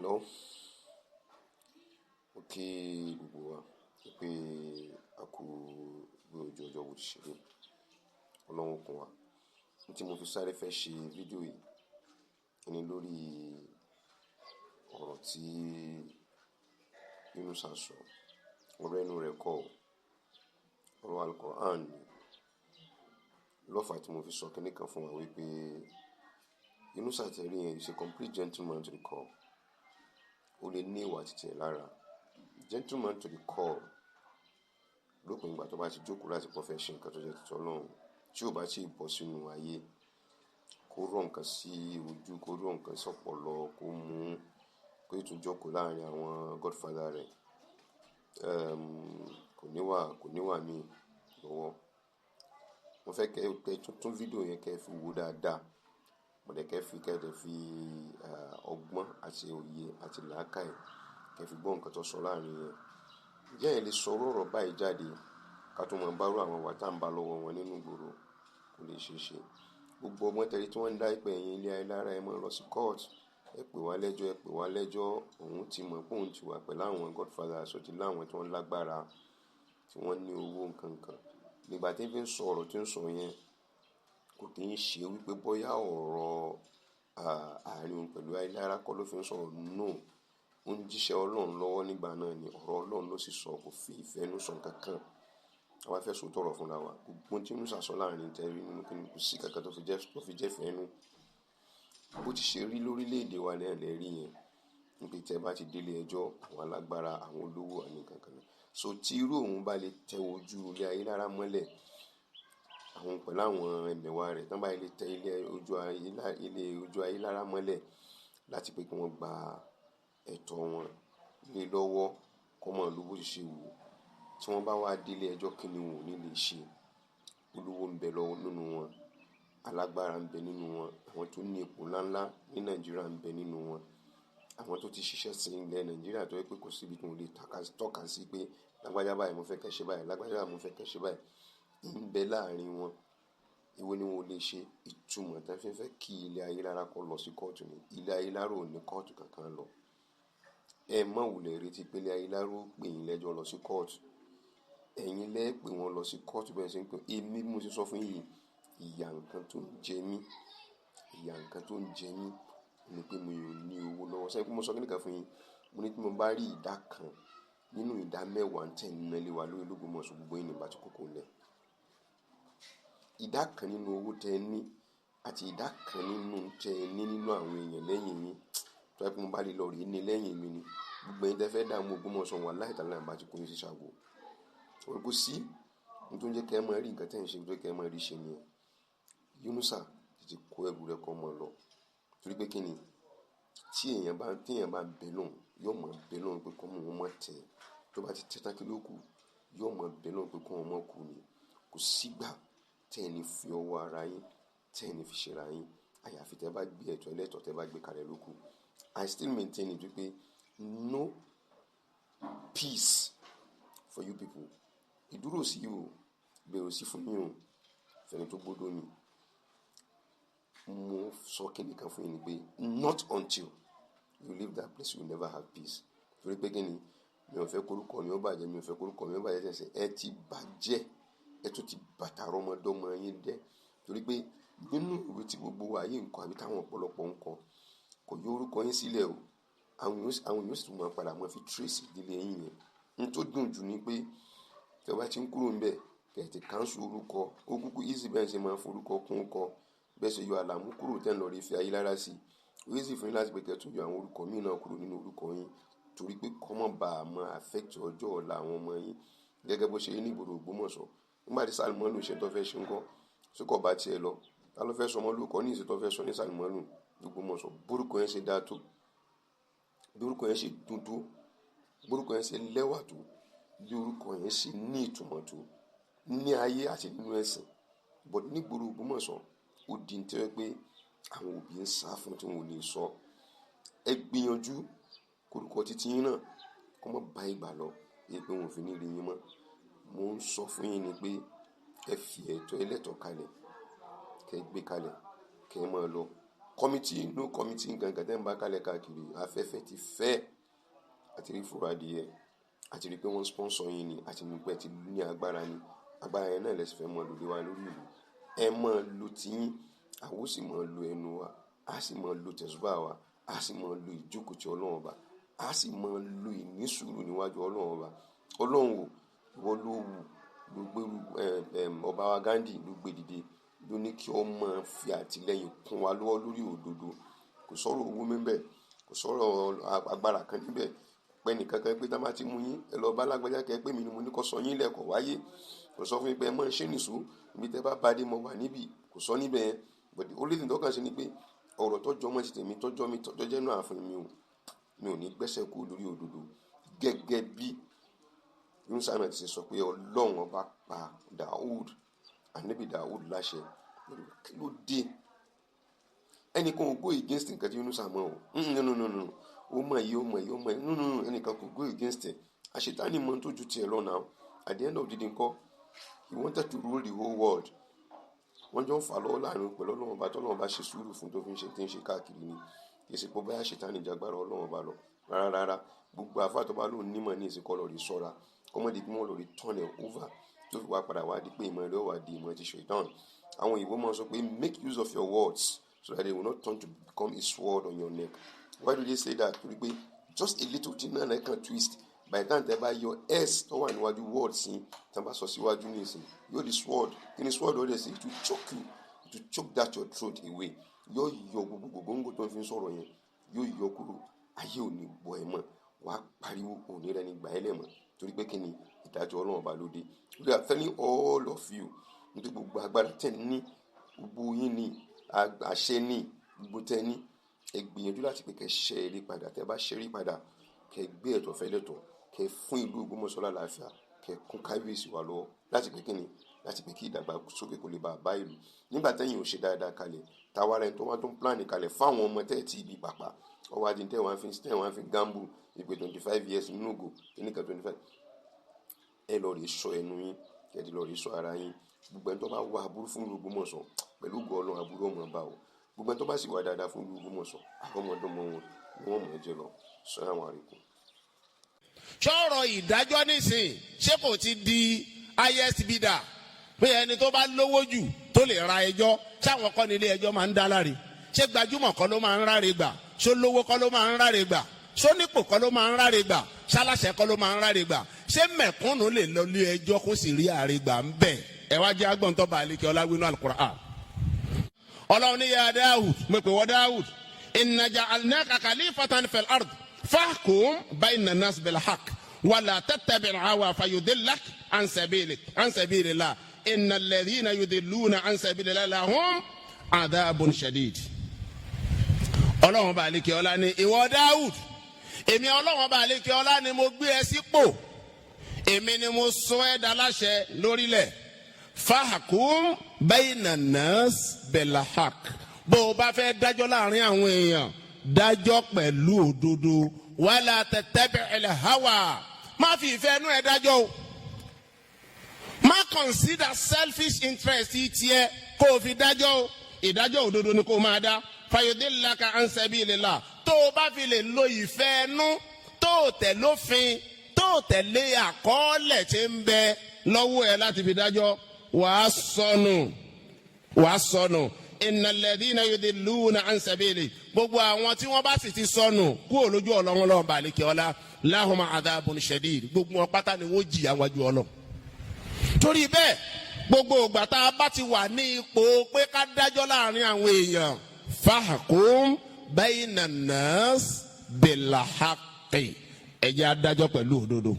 Hello, mo kí gbogbo wa pé a kú bí ojú ọjọ́ wo ti ṣe rí. Ọlọ́run kún wa. Ohun tí mo fi sáré fẹ́ ṣe fídíò yìí ni lórí ọ̀rọ̀ tí Yunusa sọ. Ọ̀rọ̀ ẹnu rẹ̀ kọ́ o. Ọ̀rọ̀ Al-Qur'an ni. Lọ́fà tí mo fi sọ kíní kan fún wa wípé Yunusa tẹ̀rí yẹn is a complete gentleman to the core. Ó lè ní ìwà títí ẹ̀ lára. Gentleman to the core. Lópin ìgbà tó bá ti jókòó láti pọ́ fẹ́ ṣe nǹkan tó jẹ́ títọ́ Ọlọ́run, tí ò bá tí ì bọ́ sínú ayé, kó rọ̀ nǹkan sí ojú, kó rọ̀ nǹkan sọ́pọ̀lọ, kó mú, kó sì tún jókòó láàrin àwọn godfather rẹ̀. Kò níwà mí lọ́wọ́. Mo fẹ́ kẹ́ tún fídíò yẹn kẹ́ fi wo dáadáa. Mo dẹ̀ kẹ́ fi, kẹ́ dẹ̀ fi, ọgbọ́n àti òye àti làákàyè kẹ́ fi gbọ́ nǹkan tó sọ láàrin yẹn. Ǹjẹ́ ẹ lè sọ ọ̀rọ̀ báyìí jáde ká tó mọ̀ bá rú àwọn ìwà tá ń bá lọ́wọ́ wọn nínú ìgboro? Kò lè ṣe é ṣe. Gbogbo ọgbọ́n tẹ́rí tí wọ́n ń dá ìpè ẹ̀yìn ilé ayélujára, ẹ máa lọ sí court, ẹ pè wá lẹ́jọ́, ẹ pè wá lẹ́jọ́. Òun ti mọ̀ pé òun ti wà pẹ̀lú àwọn godfather, aṣọ ti láwọn tí wọ́n lágbára, tí wọ́n ní owó nǹkan kan. Nígbà tí ń fi sọ ọ̀rọ̀ tí ń sọ yẹn, kò kí ń ṣe wípé bóyá ọ̀rọ̀, àárín òun pẹ̀lú ayélujára kọ́ ló fi ń sọ̀rọ̀. No. Ó ń jíṣẹ́ Ọlọ́run lọ́wọ́ nígbà náà ni. Ọ̀rọ̀ Ọlọ́run ló sì sọ, kò fi ìfẹ́ inú sọ nǹkan kan. Àwa fẹ́ sọ tọrọ fúnra wa. Gbogbo ohun tí Yunusa sọ láàrin tẹ́rí nínú kíni kò sí kankan tó fi jẹ́ ìfẹ́ inú. Bó ti ṣe rí lórílẹ̀ èdè wa lẹ́ẹ̀ lẹ́ rí yẹn. Níbi tí ẹ bá ti délé ẹjọ́, àwọn alágbára, àwọn olówó àní nǹkan kan náà. So tí irú òun bá lè tẹ ojú ilé ayélujára mọ́lẹ̀, àwọn pẹ̀lú àwọn ẹ̀mẹ̀wà rẹ̀, tí wọ́n bá lè tẹ ilé ojú ayélujára mọ́lẹ̀ láti pé kí wọ́n gba ẹ̀tọ́ wọn lé lọ́wọ́, kó mọ̀ ló bó ti ṣe wù. Tí wọ́n bá wá délé ẹjọ́, kí ni wọn ò ní lè ṣe? Olówó ń bẹ lọ́wọ́ nínú wọn, alágbára ń bẹ nínú wọn, àwọn tó ní ipò ńláńlá ní Nàìjíríà ń bẹ nínú wọn, àwọn tó ti ṣiṣẹ́ sí ilẹ̀ Nàìjíríà tó jẹ́ pé kò sí ibi tí wọ́n lè tọ́ka sí pé lágbájá báyìí mo fẹ́ kẹ́ ṣe báyìí, lágbájá báyìí mo fẹ́ kẹ́ ṣe báyìí, ń bẹ láàrin wọn. Èwo ni wọn ò lè ṣe? Ìtumọ̀ tí wọ́n fi fẹ́ kí ilé ayélujára kó lọ sí kóòtù ni. Ilé ayélujára ò ní kóòtù kankan lọ. Ẹ má wulẹ̀ retí pé ilé ayélujára ó pè yín lẹ́jọ́ lọ sí kóòtù. Ẹ̀yin lẹ́ pè wọ́n lọ sí kóòtù bẹ́ẹ̀ ṣe ń pè. Èmi bí mo ṣe sọ fún yín, ìyà nǹkan tó ń jẹ mí, ìyà nǹkan tó ń jẹ mí ni pé mi ò ní owó lọ́wọ́. Ṣé mo sọ kíni kan fún yín? Mo ní tí mo bá rí ìdá kan nínú ìdá mẹ́wàá tí ẹ̀ ń ná lé wa lórí l'Ógbómọ̀ṣọ́, gbogbo yín ní bá ti kókó lẹ̀. Ìdá kan nínú owó tẹ ní àti ìdá kan nínú tẹ ní nínú àwọn èèyàn lẹ́yìn yín, tó jẹ́ pé mo bá lè lọ rí ní lẹ́yìn mi ni, gbogbo ẹ̀yin tẹ fẹ́ dààmú Ògbómọ̀ṣọ́ wà láì tàlà bá ti kó yín sí ṣàgó. Kò sí ohun tó ń jẹ́ kí ẹ máa rí nǹkan tí ẹ̀ ń ṣe, tó jẹ́ kí ẹ máa rí ṣe nìyẹn. Yunusa tètè kó ẹrù rẹ̀ kó mọ́ lọ. Torí pé kí ni? Tí èèyàn bá, tí èèyàn bá bẹ lóhùn, yóò mọ̀ bẹ lóhùn pé kó mú wọn mọ́ tẹ̀. Tó bá ti tẹ́ tán kí ló kù, yóò mọ̀ bẹ lóhùn pé kó wọn mọ́ kú ni. Kò sígbà tí ẹ ní fi ọwọ́ ara yín, tí ẹ ní fi ṣe ara yín. Àyàfi tí ẹ bá gbé ẹ̀tọ́ ẹlẹ́tọ̀ tí ẹ bá gbé kalẹ̀ ló kù. I still maintain it wípé no peace for you people. Ìdúró sí o, ìbẹ̀rù sí fún yín o, fẹ́ni tó gbódò mi. Mo sọ kíni kan fún yín ni pé not until you leave that place you will never have peace. Torí pé kí ni? Mi ò fẹ́ korúkọ mi ó bàjẹ́, mi ò fẹ́ korúkọ mi ó bàjẹ́ tẹ̀sẹ̀. Ẹ ti bàjẹ́, ẹ tún ti bàtà rọmọdọ́mọ yín dẹ́. Torí pé nínú ìwé tí gbogbo wa yìí ń kọ àbí táwọn ọ̀pọ̀lọpọ̀ ń kọ, kò yọ orúkọ yín sílẹ̀ o. Àwọn èèyàn sì tún máa padà máa fi trace ìdílé yín yẹn. Ohun tó dùn jù ni pé tí ẹ bá ti ń kúrò níbẹ̀, kí ẹ ti cancel orúkọ. Ó kúkú easy bẹ́ẹ̀ ṣe máa ń forúkọ kún kọ. Bẹ́ẹ̀ ṣe yọ àlàmú kúrò tẹ́ ń lọ rí fi ayélujára sí. Ó easy fún yín láti pé kí ẹ tún yọ àwọn orúkọ míì náà kúrò nínú orúkọ yín. Torí pé kó má bá a máa affect ọjọ́ ọ̀la àwọn ọmọ yín. Gẹ́gẹ́ bó ṣe rí ní ìgboro Ògbómọ̀ṣọ́. Nígbà tí Sálímọ́nù ṣe tó fẹ́ ṣe ńkọ́, ṣé kò bá tiẹ̀ lọ? Ta ló fẹ́ sọ ọmọ lórúkọ ní ìsìn tó fẹ́ sọ ní Sálímọ́nù l'Ógbómọ̀ṣọ́? Borúkọ yẹn ṣe dáa tó, borúkọ yẹn ṣe dùn tó, borúkọ yẹn ṣe lẹ́wà tó, bí orúkọ yẹn ṣe ní ìtumọ̀ tó ní ayé àti nínú ẹ̀sìn. But ní ìgboro Ògbómọ̀ṣọ́, ó di ń tẹ́ pé àwọn òbí ń sá fún tí wọn ò lè sọ. Ẹ gbìyànjú korúkọ títí yín náà kó má bá ìgbà lọ, èyí pé wọn ò fi ní rí yín mọ́. Mo ń sọ fún yín ni pé ẹ fi ẹ̀tọ́ ẹlẹ́tọ̀ kalẹ̀, kẹ́ gbé kalẹ̀, kẹ́ máa lọ. Committee, no committee, nǹkan kan tẹ́ ń bá kálẹ̀ káàkiri, afẹ́fẹ́ ti fẹ́ àti rí fúra adìyẹ, àti rí pé wọ́n sponsor yín ni, àti mú pé ti ní agbára ni. Agbára yẹn náà lẹ́sìn fẹ́ mọ́ lò lé wa lórí ìlú. Ẹ mọ́ lo tiyín, àwọn ó sì mọ́ lo ẹnu wa, a sì mọ́ lo tẹ̀sùbà wa, a sì mọ́ lo ìjókòó ti Ọlọ́run Ọba, a sì mọ́ lo ìnísùúrù níwájú Ọlọ́run Ọba. Ọlọ́run ò, ìwọ ló wù ló gbérú ọba wa Gandhi ló gbé dìde, ló ní kí ọ máa fi àtìlẹ́yìn kún wa lọ́wọ́ lórí òdodo. Kò sọ̀rọ̀ owó níbẹ̀, kò sọ̀rọ̀ agbára kan níbẹ̀. Pẹ́ nìkan kan pé tá bá ti mú yín, ẹ lọ bá lágbájá kẹ́ pé mi ni mo ní kó sọ yín lẹ́kọ̀ọ́ wáyé. Kò sọ fún yín pé ẹ mọ̀ ń ṣe nìṣó ibi tẹ́ bá bá dé mọ́ wà níbí, kò sọ níbẹ̀ yẹn. But the only thing tó kàn ṣe ni pé ọ̀rọ̀ tọ́jọ́ mọ́ ti tèmi, tọ́jọ́ mi, tọ́jọ́ jẹ́ náà fún mi o, mi ò ní gbẹ́sẹ̀ kú lórí òdodo. Gẹ́gẹ́ bí Yunusa náà ti ṣe sọ pé Ọlọ́run Ọba pa Daoud, Ànábì Daoud láṣẹ. Kí ló dé? Ẹnìkan ò go against nǹkan tí Yunusa mọ̀ o. No, no, no, no, ó mọ̀ yìí, ó mọ̀ yìí, ó mọ̀ yìí. No, no, no, ẹnìkan kò go against ẹ̀. Àṣetánì mọ̀ tó ju tiẹ̀ lọ now. At the end of the day ńkọ́, he wanted to rule the whole world. Wọ́n jọ ń fà lọ́wọ́ láàrin pẹ̀lú Ọlọ́run Ọba, tọ́lọ́run Ọba ṣe sùúrù fún tó fi ń ṣe tí ń ṣe káàkiri ni. Kì í ṣe pé bóyá ṣètánì jagbára Ọlọ́run Ọba lọ rárá rárá. Gbogbo àfáà tó bá lóun nímọ̀ ní ìsìnkọ́ lọ rí sọ́ra, kọ́mọ́dé bí wọ́n lọ rí turn ẹ̀ over, tó fi wá padà wá di pé ìmọ̀ rẹ̀ wá di ìmọ̀ ti ṣètán. Àwọn òyìnbó máa sọ pé, "Make use of your words so that they will not turn to become a sword on your neck." Why do they say that? Torí pé just a little thing náà lẹ́kàn twist. By the time tẹ́ bá yọ s tó wà níwájú word sí, tí wọ́n bá sọ síwájú ní ìsìn, yóò di sword. Kí ni sword ó dẹ̀ sí? It will choke you, it will choke that your throat away. Yóò yọ gbogbo gbogbo tó ń fi sọ̀rọ̀ yẹn, yóò yọ kúrò. Ayé ò ní gbọ́ ẹ mọ́, wàá pariwo, òní rẹ ní gbà ẹ́ lẹ̀ mọ́. Torí pé kí ni? Ìdájọ́ Ọlọ́run Ọba ló dé. We are telling all of you, nítorí gbogbo agbára tẹ̀ ní, gbogbo yín ní àṣẹ ní gbogbo tẹ́ ní, ẹ gbìyànjú láti pé kẹ́ ṣe eré padà. Tẹ́ bá ṣe eré padà, kẹ́ gbé ẹ̀tọ́ fẹ́ lẹ́tọ̀, kẹ́ fún ìlú Ògbómọ̀ṣọ́ lálàáfíà, kẹ́ kún kábíyèsí wa lọ́wọ́ láti pé kí ni, láti pé kí ìdàgbàsókè kó lè bá a bá ìlú. Nígbà tẹ́yìn ò ṣe dáadáa kalẹ̀, táwa rẹ̀ tó wá tó ń plan kalẹ̀ fáwọn ọmọ tẹ́ ẹ̀ tí ibi pàpà ọwọ́ adi tẹ́ wọ́n fi gamble ìpè 25 years nínú ògo kíníkan 25. Ẹ lọ rí sọ ẹnu yín, kẹ́ ẹ lọ rí sọ ara yín. Gbogbo ẹni tó bá wá aburú fún ìlú Ògbómọ̀ṣọ́, pẹ̀lú ògo Ọlọ́run, aburú ọmọ bá o. Gbogbo ẹni tó bá sì wá dáadáa fún ìlú Ògbómọ̀ṣọ́, àrọ́mọdọ́mọ wọn ni wọ́n mọ̀ ẹ́ jẹ lọ. Assalamu alaikum. Sọ̀rọ̀ ìdájọ́ nísìn, ṣé kò ti di highest bidder, pé ẹni tó bá lówó jù tó lè ra ẹjọ́? Sáwọn kọ́ ni ilé ẹjọ́ máa ń dá láre? Ṣé gbajúmọ̀ kọ́ ló máa ń ráre gbà? Ṣó lówó kọ́ ló máa ń ráre gbà? Ṣó nípò kọ́ ló máa ń ráre gbà? Ṣáláṣẹ kọ́ ló máa ń ráre gbà? Ṣé mẹ̀kúnnù lè lọ ilé ẹjọ́ kó sì rí àre gbà ń bẹ̀? Ẹ wá jẹ́ agbọ̀ntọ́ bá alẹ́ kí ọlá wínú Al-Qur'an. Ọlọ́run ní ya Dawud, mo pè wọ́n Dawud, inna ja'alnaka khalifatan fil ard fahkum bayna nas bil haqq wala tattabi' hawa fayudillak an sabilik an sabilillah, inna alladhina yudilluna an sabilillah lahum adhabun shadid. Ọlọ́run bá alẹ́ kí ọlá ní ìwọ Dawud, èmi Ọlọ́run bá alẹ́ kí ọlá ni mo gbé ẹ sípò, èmi ni mo sọ ẹ́ daláṣẹ lórílẹ̀. Fahkum bayna nas bil haqq, bó o bá fẹ́ dájọ́ láàrin àwọn èèyàn, dájọ́ pẹ̀lú òdodo. Wala tattabi'il hawa, má fi ìfẹ́ inú ẹ dájọ́ o, má consider selfish interest tiẹ̀ kó o fi dájọ́ o. Ìdájọ́ òdodo ni kó o máa dá. Fayudillaka an sabilillah, tó o bá fi lè lo ìfẹ́ inú, tó o tẹ̀ lófin, tó o tẹ̀lé àkọọ́lẹ̀ tí ń bẹ lọ́wọ́ ẹ láti fi dájọ́, wàá sọnù, wàá sọnù. Innal ladhina yudilluna an sabili, gbogbo àwọn tí wọ́n bá sì ti sọnù kúrò lójú ọlọ́run lọ́wọ́ balẹ̀kẹ́ ọlá, lahum adhabun shadid, gbogbo wọn pátá ni wọ́n jìyà wájú Ọlọ́run. Torí bẹ́ẹ̀, gbogbo ìgbà tá a bá ti wà ní ipò pé ká dájọ́ láàrin àwọn èèyàn, fahkum bayna nas bil haqqi, ẹ jẹ́ adájọ́ pẹ̀lú òdodo.